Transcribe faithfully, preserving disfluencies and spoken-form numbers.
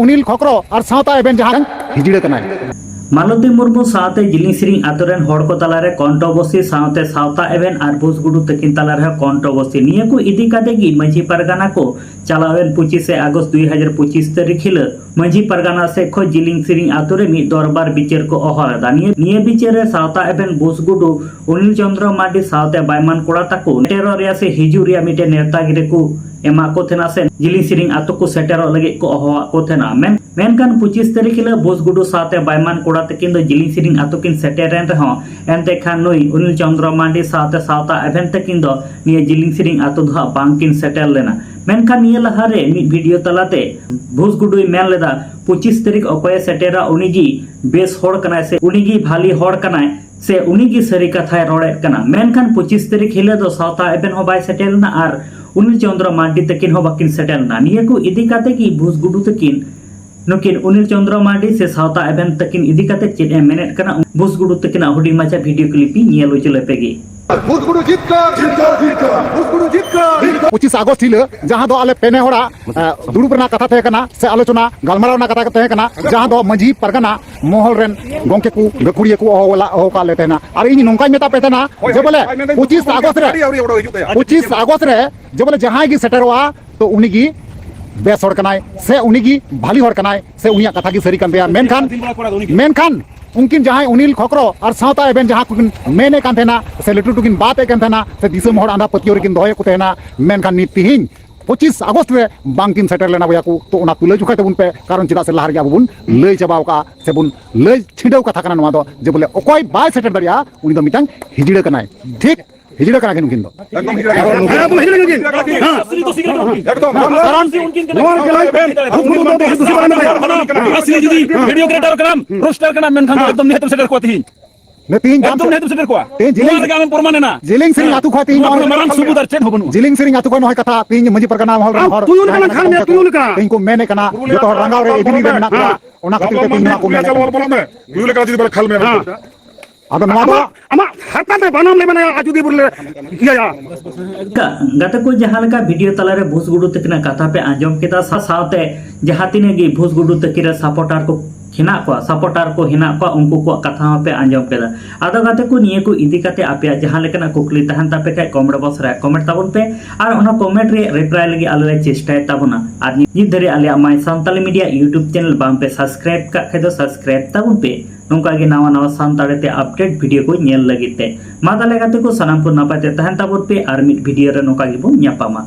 ᱩᱱᱤᱞ ᱠᱷᱚᱠᱨᱚ ᱟᱨ ᱥᱟᱶᱛᱟ ᱮᱵᱷᱮᱱ ᱡᱟᱦᱟᱸ ᱦᱤᱡᱲᱟᱹ ᱠᱟᱱᱟᱭ᱾ ᱢᱟᱞᱚᱛᱤ ᱢᱩᱨᱢᱩ ᱥᱟᱶᱛᱮ ᱡᱤᱞᱤᱧ ᱥᱮᱨᱮᱧ ᱟᱛᱳ ᱨᱮᱱ ᱦᱚᱲ ᱠᱚ ᱛᱟᱞᱟᱨᱮ ᱠᱚᱱᱴᱨᱳᱵᱚᱨᱥᱤ ᱥᱟᱶᱛᱮ ᱥᱟᱶᱛᱟ ᱮᱵᱷᱮᱱ ᱟᱨ ᱵᱩᱥ ᱜᱩᱰᱩ ᱛᱟᱹᱠᱤᱱ ᱛᱟᱞᱟ ᱨᱮᱦᱚᱸ ᱠᱚᱱᱴᱨᱳᱵᱚᱨᱥᱤ᱾ ᱱᱤᱭᱟᱹ ᱠᱚ ᱤᱫᱤ ᱠᱟᱛᱮ ᱜᱮ ᱢᱟᱹᱡᱷᱤ ᱯᱟᱨᱜᱟᱱᱟ ᱠᱚ ᱪᱟᱞᱟᱣᱮᱱ ᱯᱚᱸᱪᱤᱥᱮ ᱟᱜᱚᱥᱴ ᱫᱩᱭ ᱦᱟᱡᱟᱨ ᱯᱚᱸᱪᱤᱥ ᱛᱟᱹᱨᱤᱠᱷ ᱦᱤᱞᱳᱜ ᱢᱟᱹᱡᱷᱤ ᱯᱟᱨᱜᱟᱱᱟ ᱥᱮᱫ ᱠᱷᱚᱱ ᱡᱤᱞᱤᱧ ᱥᱮᱨᱮᱧ ᱟᱛᱳ ᱨᱮ ᱢᱤᱫ ᱫᱚᱨᱵᱟᱨ ᱵᱤᱪᱟᱹᱨ ᱠᱚ ᱦᱚᱦᱚ ᱞᱮᱫᱟ᱾ ᱱᱤᱭᱟᱹ, ᱱᱤᱭᱟᱹ ᱵᱤᱪᱟᱹᱨ ᱨᱮ ᱥᱟᱶᱛᱟ ᱮᱵᱷᱮᱱ ᱵᱩᱥ ᱜᱩᱰᱩ ᱚᱱᱤᱞ ᱪᱚᱸᱫᱽᱨᱚ ᱢᱟᱨᱰᱤ ᱥᱟᱶᱛᱮ ᱵᱟᱭᱢᱟᱱ ᱠᱚᱲᱟ ᱛᱟᱠᱚ ᱥᱮᱴᱮᱨᱚᱜ ᱨᱮᱭᱟᱜ ᱥᱮ ᱦᱤᱡᱩᱜ ᱨᱮᱭᱟᱜ ᱢᱤᱫᱴᱮᱱ ᱱᱮᱣᱛᱟ ᱜᱤᱨᱟᱹ ᱠᱚ ᱮᱢᱟᱜ ᱠᱚ ᱛᱟᱦᱮᱱᱟ ᱥᱮ ᱡᱤᱞᱤᱧ ᱥᱮᱨᱮᱧ ᱟᱛᱳ ᱠᱚ ᱥᱮᱴᱮᱨᱚᱜ ᱞᱟᱹᱜᱤᱫ ᱠᱚ ᱦᱚᱦᱚᱣᱟᱜ ᱠᱚ ᱛᱟᱦᱮᱱᱟ᱾ ᱢᱮᱱ-, ᱢᱮᱱᱠᱷᱟᱱ ᱯᱚᱸᱪᱤᱥ ᱛᱟᱹᱨᱤᱠᱷ ᱦᱤᱞᱳᱜ ᱵᱩᱥ ᱜᱩᱰᱩ ᱥᱟᱶᱛᱮ ᱵᱟᱭᱢᱟᱱ ᱠᱚᱲᱟ ᱛᱟᱹᱠᱤᱱ ᱫᱚ ᱡᱤᱞᱤᱧ ᱥᱮᱨᱮᱧ ᱟᱛᱳ ᱠᱤᱱ ᱥᱮᱴᱮᱨᱮᱱ ᱨᱮᱦᱚᱸ, ᱮᱱᱛᱮ ᱠᱷᱟᱱ ᱱᱩᱭ ᱚᱱᱤᱞ ᱪᱚᱸᱫᱽᱨᱚ ᱢᱟᱨᱰᱤ ᱥᱟᱶᱛᱮ ᱥᱟᱶᱛᱟ ᱮᱵᱷᱮᱱ ᱛᱟᱹᱠᱤᱱ ᱫᱚ ᱱᱤᱭᱟᱹ ᱡᱤᱞᱤᱧ ᱥᱮᱨᱮᱧ ᱟᱛᱳ ᱫᱚ ᱦᱟᱸᱜ ᱵᱟᱝ ᱠᱤᱱ ᱥᱮᱴᱮᱨ ᱞᱮᱱᱟ᱾ ᱢᱮᱱᱠᱷᱟᱱ ᱱᱤᱭᱟᱹ ᱞᱟᱦᱟᱨᱮ ᱢᱤᱫ ᱵᱷᱤᱰᱤᱭᱳ ᱛᱟᱞᱟᱛᱮ ᱵᱩᱥ ᱜᱩᱰᱩᱭ ᱢᱮᱱ ᱞᱮᱫᱟ, ᱯᱚᱸᱪᱤᱥ ᱛᱟᱹᱨᱤᱠᱷ ᱚᱠᱚᱭᱮ ᱥᱮᱴᱮᱨᱟ ᱩᱱᱤᱜᱮ ᱵᱮᱥ ᱦᱚᱲ ᱠᱟᱱᱟᱭ ᱥᱮ ᱩᱱᱤᱜᱮ ᱵᱷᱟᱞᱤ ᱦᱚᱲ ᱠᱟᱱᱟᱭ ᱥᱮ ᱩᱱᱤᱜᱮ ᱥᱟᱹᱨᱤ ᱠᱟᱛᱷᱟᱭ ᱨᱚᱲᱮᱫ ᱠᱟᱱᱟ᱾ ᱢᱮᱱᱠᱷᱟᱱ ᱯᱚᱸᱪᱤᱥ ᱛᱟᱹᱨᱤᱠᱷ ᱦᱤᱞᱳᱜ ᱫᱚ ᱥᱟᱶᱛᱟ ᱮᱵᱷᱮᱱ ᱦᱚᱸ ᱵᱟᱭ ᱥᱮᱴᱮᱨ ᱞᱮᱱᱟ ᱟᱨ ᱚᱱᱤᱞ ᱪᱚᱸᱫᱽᱨᱚ ᱢᱟᱨᱰᱤ ᱛᱟᱹᱠᱤᱱ ᱦᱚᱸ ᱵᱟᱹᱠᱤᱱ ᱥᱮᱴᱮᱨ ᱞᱮᱱᱟ᱾ ᱱᱤᱭᱟᱹ ᱠᱚ ᱤᱫᱤ ᱠᱟᱛᱮ ᱜᱮ ᱵᱩᱥ ᱜᱩᱰᱩ ᱛᱟᱹᱠᱤᱱ, ᱱᱩᱠᱤᱱ ᱚᱱᱤᱞ ᱪᱚᱸᱫᱽᱨᱚ ᱢᱟᱨᱰᱤ ᱥᱮ ᱥᱟᱶᱛᱟ ᱮᱵᱷᱮᱱ ᱛᱟᱹᱠᱤᱱ ᱤᱫᱤ ᱠᱟᱛᱮ ᱪᱮᱫ ᱮ ᱢᱮᱱᱮᱫ ᱠᱟᱱᱟ, ᱵᱩᱥ ᱜᱩᱰᱩ ᱛᱟᱹᱠᱤᱱᱟᱜ ᱦᱩᱰᱤᱧ ᱢᱟᱪᱷᱟ ᱵᱷᱤᱰᱤᱭᱳ ᱠᱞᱤᱯ ᱤᱧ ᱧᱮᱞ ᱦᱚᱪᱚ ᱞᱮᱯᱮ ᱜᱮ᱾ ᱯᱚᱸᱪᱤᱥ ᱟᱜᱚᱥᱴ ᱦᱤᱞᱳᱜ ᱡᱟᱦᱟᱸ ᱫᱚ ᱟᱞᱮ ᱯᱮᱱᱮ ᱦᱚᱲᱟᱜ, ᱮ, ᱫᱩᱲᱩᱵ ᱨᱮᱱᱟᱜ ᱠᱟᱛᱷᱟ ᱛᱟᱦᱮᱸ ᱠᱟᱱᱟ ᱥᱮ ᱟᱞᱳᱪᱚᱱᱟ ᱜᱟᱞᱢᱟᱨᱟᱣ ᱨᱮᱱᱟᱜ ᱠᱟᱛᱷᱟ ᱛᱟᱦᱮᱸ ᱠᱟᱱᱟ, ᱡᱟᱦᱟᱸ ᱫᱚ ᱢᱟᱹᱡᱷᱤ ᱯᱟᱨᱜᱟᱱᱟ ᱢᱚᱦᱚᱞ ᱨᱮᱱ ᱜᱚᱝᱠᱮ ᱠᱚ ᱜᱟᱹᱠᱷᱩᱲᱤᱭᱟᱹ ᱠᱚ ᱦᱚᱦᱚ ᱞᱟ-, ᱦᱚᱦᱚ ᱠᱟᱜ ᱞᱮ ᱛᱟᱦᱮᱱᱟ᱾ ᱟᱨ ᱤᱧ ᱱᱚᱝᱠᱟᱧ ᱢᱮᱛᱟ ᱯᱮ ᱛᱟᱦᱮᱱᱟ ᱡᱮ ᱵᱚᱞᱮ ᱯᱚᱸᱪᱤᱥ ᱟᱜᱚᱥᱴ ᱨᱮ, ᱯᱚᱸᱪᱤᱥ ᱟᱜᱚᱥᱴ ᱨᱮ ᱡᱮ ᱵᱚᱞᱮ ᱡᱟᱦᱟᱸᱭ ᱜᱮ ᱥᱮᱴᱮᱨᱚᱜᱼᱟ ᱛᱚ ᱩᱱᱤ ᱜᱮ ᱵᱮᱥ ᱦᱚᱲ ᱠᱟᱱᱟᱭ ᱥᱮ ᱩᱱᱤ ᱜᱮ ᱵᱷᱟᱞᱤ ᱦᱚᱲ ᱠᱟᱱᱟᱭ ᱥᱮ ᱩᱱᱤᱭᱟᱜ ᱠᱟᱛᱷᱟ ᱜᱮ ᱥᱟᱹᱨᱤ ᱠᱟᱱ ᱛᱟᱭᱟ᱾ ᱢᱮᱱᱠᱷᱟᱱ, ᱢᱮᱱᱠᱷᱟᱱ ᱩᱱᱠᱤᱱ ᱡᱟᱦᱟᱸᱭ ᱚᱱᱤᱞ ᱠᱷᱚᱠᱨᱚ ᱟᱨ ᱥᱟᱶᱛᱟ ᱮᱵᱷᱮᱱ ᱡᱟᱦᱟᱸ ᱠᱚᱠᱤᱱ ᱢᱮᱱᱮᱫ ᱠᱟᱱ ᱛᱟᱦᱮᱱᱟ ᱥᱮ ᱞᱟᱹᱴᱩ ᱞᱟᱹᱴᱩ ᱠᱤᱱ ᱵᱟᱛ ᱮᱫ ᱠᱟᱱ ᱛᱟᱦᱮᱱᱟ ᱥᱮ ᱫᱤᱥᱚᱢ ᱦᱚᱲ ᱟᱸᱫᱷᱟ ᱯᱟᱹᱛᱭᱟᱹᱣ ᱨᱮᱠᱤᱱ ᱫᱚᱦᱚᱭᱮᱫ ᱠᱚ ᱛᱟᱦᱮᱱᱟ, ᱢᱮᱱᱠᱷᱟᱱ ᱱᱤᱛ ᱛᱮᱦᱮᱧ ᱯᱚᱸᱪᱤᱥ ᱟᱜᱚᱥᱴ ᱨᱮ ᱵᱟᱝᱠᱤᱱ ᱥᱮᱴᱮᱨ ᱞᱮᱱᱟ ᱵᱚᱭᱦᱟ ᱠᱚ᱾ ᱛᱚ ᱚᱱᱟ ᱛᱩᱞᱟᱹ ᱡᱚᱠᱷᱟᱭ ᱛᱟᱵᱚᱱ ᱯᱮ, ᱠᱟᱨᱚᱱ ᱪᱮᱫᱟᱜ ᱥᱮ ᱞᱟᱦᱟ ᱨᱮᱜᱮ ᱟᱵᱚ ᱵᱚᱱ ᱞᱟᱹᱭ ᱪᱟᱵᱟᱣ ᱠᱟᱜᱼᱟ ᱥᱮ ᱵᱚᱱ ᱞᱟᱹᱭ ᱪᱷᱤᱰᱟᱹᱣ ᱠᱟᱛᱷᱟ ᱠᱟᱱᱟ ᱱᱚᱣᱟ ᱫᱚ, ᱡᱮ ᱵᱚᱞᱮ ᱚᱠᱚᱭ ᱵᱟᱭ ᱥᱮᱴᱮᱨ ᱫᱟᱲᱮᱭᱟᱜᱼᱟ ᱩᱱᱤ ᱫᱚ ᱢᱤᱫᱴᱟᱝ ᱦᱤᱡᱲᱟᱹ ᱠᱟᱱᱟᱭ᱾ ᱴᱷᱤᱠ, ᱦᱤᱡᱲᱟᱹ ᱠᱟᱱᱟ ᱠᱤᱱ ᱩᱱᱠᱤᱱ ᱫᱚ᱾ ᱮᱠᱫᱚᱢ ᱦᱤᱡᱲᱟᱹ ᱠᱟᱱᱟ᱾ ᱦᱮᱸ, ᱵᱚᱞᱮ ᱦᱤᱡᱲᱟᱹ ᱠᱟᱱᱟ ᱠᱤᱱ᱾ ᱦᱮᱸ᱾ ᱮᱠᱫᱚᱢ, ᱮᱠᱫᱚᱢ᱾ ᱠᱟᱨᱚᱱ ᱱᱚᱣᱟ ᱜᱮᱞᱟᱝ ᱵᱷᱩᱠ ᱵᱷᱩᱠ ᱫᱚ ᱫᱩᱥᱤ ᱵᱟᱝ ᱠᱟᱱᱟ᱾ ᱟᱥᱞᱤ ᱡᱩᱫᱤ ᱵᱷᱤᱰᱤᱭᱳ ᱠᱨᱤᱭᱮᱴᱟᱨ ᱠᱟᱱᱟᱢ, ᱨᱳᱥᱴᱟᱨ ᱠᱟᱱᱟᱢ, ᱢᱮᱱᱠᱷᱟᱱ ᱫᱚ ᱮᱠᱫᱚᱢ ᱱᱤᱦᱟᱹᱛ ᱮᱢ ᱥᱮᱴᱮᱨ ᱠᱚᱣᱟ ᱛᱤᱦᱤᱧ᱾ ᱱᱮ ᱛᱤᱦᱤᱧ ᱮᱠᱫᱚᱢ ᱱᱤᱦᱟᱹᱛ ᱮᱢ ᱥᱮᱴᱮᱨ ᱠᱚᱣᱟ᱾ ᱛᱤᱦᱤᱧ ᱡᱤᱞᱤᱧ ᱱᱚᱣᱟ ᱨᱮᱜᱮ ᱟᱢᱮᱢ ᱯᱨᱚᱢᱟᱱ ᱮᱱᱟ᱾ ᱡᱤᱞᱤᱧ ᱥᱮᱨᱮᱧ ᱟᱹᱛᱩ ᱠᱷᱚᱱ ᱛᱤᱦᱤᱧ ᱱᱚᱣᱟ ᱱᱚᱜᱼᱚᱭ ᱠᱷᱚᱱ ᱢᱟᱨᱟᱝ ᱥᱟᱹᱵᱩᱫ ᱟᱨ ᱪᱮᱫ ᱦᱚᱸ ᱵᱟᱹᱱᱩᱜᱼᱟ᱾ ᱡᱤᱞᱤᱧ ᱥᱮᱨᱮᱧ ᱟᱹᱛᱩ ᱠᱷᱚᱱ ᱱᱚᱜᱼᱚᱭ ᱠᱟᱛᱷᱟ ᱛᱤᱦᱤᱧ ᱢᱟᱹᱡᱷᱤ ᱯᱟᱨᱜᱟᱱᱟ ᱢᱚᱦᱚᱞ ᱨᱮᱱ ᱟᱢ ᱦᱚᱲ ᱛᱩᱭᱩ ᱞᱮᱠᱟ᱾ ᱛᱤᱦᱤᱧ ᱠᱚ ᱢᱮᱱᱮᱫ ᱠᱟᱱᱟ, ᱡᱚᱛᱚ ᱦᱚᱲ ᱨᱟᱸᱜᱟᱣ ᱨᱮ ᱮᱫᱤᱱ ᱨᱮ ᱢᱮᱱᱟᱜ ᱠᱚᱣᱟ᱾ ᱚᱱᱟ ᱠᱷᱟᱹᱛᱤᱨ ᱛᱮ ᱛᱤᱦᱤᱧ ᱱᱚᱣᱟ ᱠᱚ ᱢᱮᱱᱮᱫ ᱠᱟᱱᱟ᱾ ᱛᱩᱭᱩ ᱞᱮᱠᱟ ᱡᱩᱫᱤ ᱵᱟᱞᱮ ᱠᱷᱟᱞ ᱢᱮᱭᱟ᱾ ᱟᱫᱚ ᱱᱚᱣᱟ ᱫᱚ ᱟᱢᱟᱜ ᱦᱟᱨᱛᱟ ᱛᱮ ᱵᱟᱱᱟᱢ ᱞᱮ ᱢᱮᱱᱟ ᱟᱨ ᱡᱩᱫᱤ ᱵᱚᱞᱮ ᱤᱭᱟᱹᱭᱟ᱾ ᱜᱟᱛᱮ ᱠᱚ, ᱡᱟᱦᱟᱸ ᱞᱮᱠᱟ ᱵᱷᱤᱰᱤᱭᱳ ᱛᱟᱞᱟᱨᱮ ᱵᱷᱩᱥ ᱜᱩᱰᱩ ᱛᱟᱹᱠᱤᱱᱟᱜ ᱠᱟᱛᱷᱟ ᱯᱮ ᱟᱸᱡᱚᱢ ᱠᱮᱫᱟ, ᱥᱟ- ᱥᱟᱶᱛᱮ ᱡᱟᱦᱟᱸ ᱛᱤᱱᱟᱹᱜ ᱜᱮ ᱵᱷᱩᱥ ᱜᱩᱰᱩ ᱛᱟᱹᱠᱤᱱ ᱨᱮ ᱥᱟᱯᱳᱨᱴᱟᱨ ᱠᱚ ᱦᱮᱱᱟᱜ ᱠᱚᱣᱟ, ᱥᱟᱯᱳᱨᱴᱟᱨ ᱠᱚ ᱦᱮᱱᱟᱜ ᱠᱚᱣᱟ, ᱩᱱᱠᱩ ᱠᱚᱣᱟᱜ ᱠᱟᱛᱷᱟ ᱦᱚᱸᱯᱮ ᱟᱸᱡᱚᱢ ᱠᱮᱫᱟ᱾ ᱟᱫᱚ ᱜᱟᱛᱮ ᱠᱚ, ᱱᱤᱭᱟᱹ ᱠᱚ ᱤᱫᱤ ᱠᱟᱛᱮ ᱟᱯᱮᱭᱟᱜ ᱡᱟᱦᱟᱸ ᱞᱮᱠᱟᱱᱟᱜ ᱠᱩᱠᱞᱤ ᱛᱟᱦᱮᱱ ᱛᱟᱯᱮ ᱠᱷᱟᱡ ᱠᱚᱢᱮᱱᱴ ᱵᱚᱠᱥ ᱨᱮ ᱠᱚᱢᱮᱱᱴ ᱛᱟᱵᱚᱱ ᱯᱮ, ᱟᱨ ᱚᱱᱟ ᱠᱚᱢᱮᱱᱴ ᱨᱮᱭᱟᱜ ᱨᱤᱯᱞᱟᱭ ᱞᱟᱹᱜᱤᱫ ᱟᱞᱮ ᱞᱮ ᱪᱮᱥᱴᱟᱭᱮᱫ ᱛᱟᱵᱚᱱᱟ᱾ ᱟᱨ ᱱᱤᱛ ᱫᱷᱟᱹᱨᱤᱡ ᱟᱞᱮᱭᱟᱜ ᱢᱟᱭ ᱥᱟᱱᱛᱟᱞᱤ ᱢᱤᱰᱤᱭᱟ ᱭᱩᱴᱩᱵᱽ ᱪᱮᱱᱮᱞ ᱵᱟᱝ ᱯᱮ ᱥᱟᱵᱥᱠᱨᱟᱭᱤᱵ ᱠᱟᱜ ᱠᱷᱟᱡ ᱫᱚ ᱥᱟᱵᱥᱠᱨᱟᱭᱤᱵ ᱛᱟᱵᱚᱱ ᱯᱮ᱾ ᱱᱚᱝᱠᱟ ᱜᱮ ᱱᱟᱣᱟ ᱱᱟᱣᱟ ᱥᱟᱱᱛᱟᱲᱤ ᱛᱮ ᱟᱯᱰᱮᱴ ᱵᱷᱤᱰᱤᱭᱳ ᱠᱚ ᱧᱮᱞ ᱞᱟᱹᱜᱤᱫ ᱛᱮ᱾ ᱢᱟ ᱛᱟᱦᱞᱮ ᱜᱟᱛᱮ ᱠᱚ, ᱥᱟᱱᱟᱢ ᱠᱚ ᱱᱟᱯᱟᱭ ᱛᱮ ᱛᱟᱦᱮᱱ ᱛᱟᱵᱚᱱ ᱯᱮ, ᱟᱨ ᱢᱤᱫ ᱵᱷᱤᱰᱤᱭᱳ ᱨᱮ ᱱᱚᱝᱠᱟ ᱜᱮᱵᱚᱱ ᱧᱟᱯᱟᱢᱟ᱾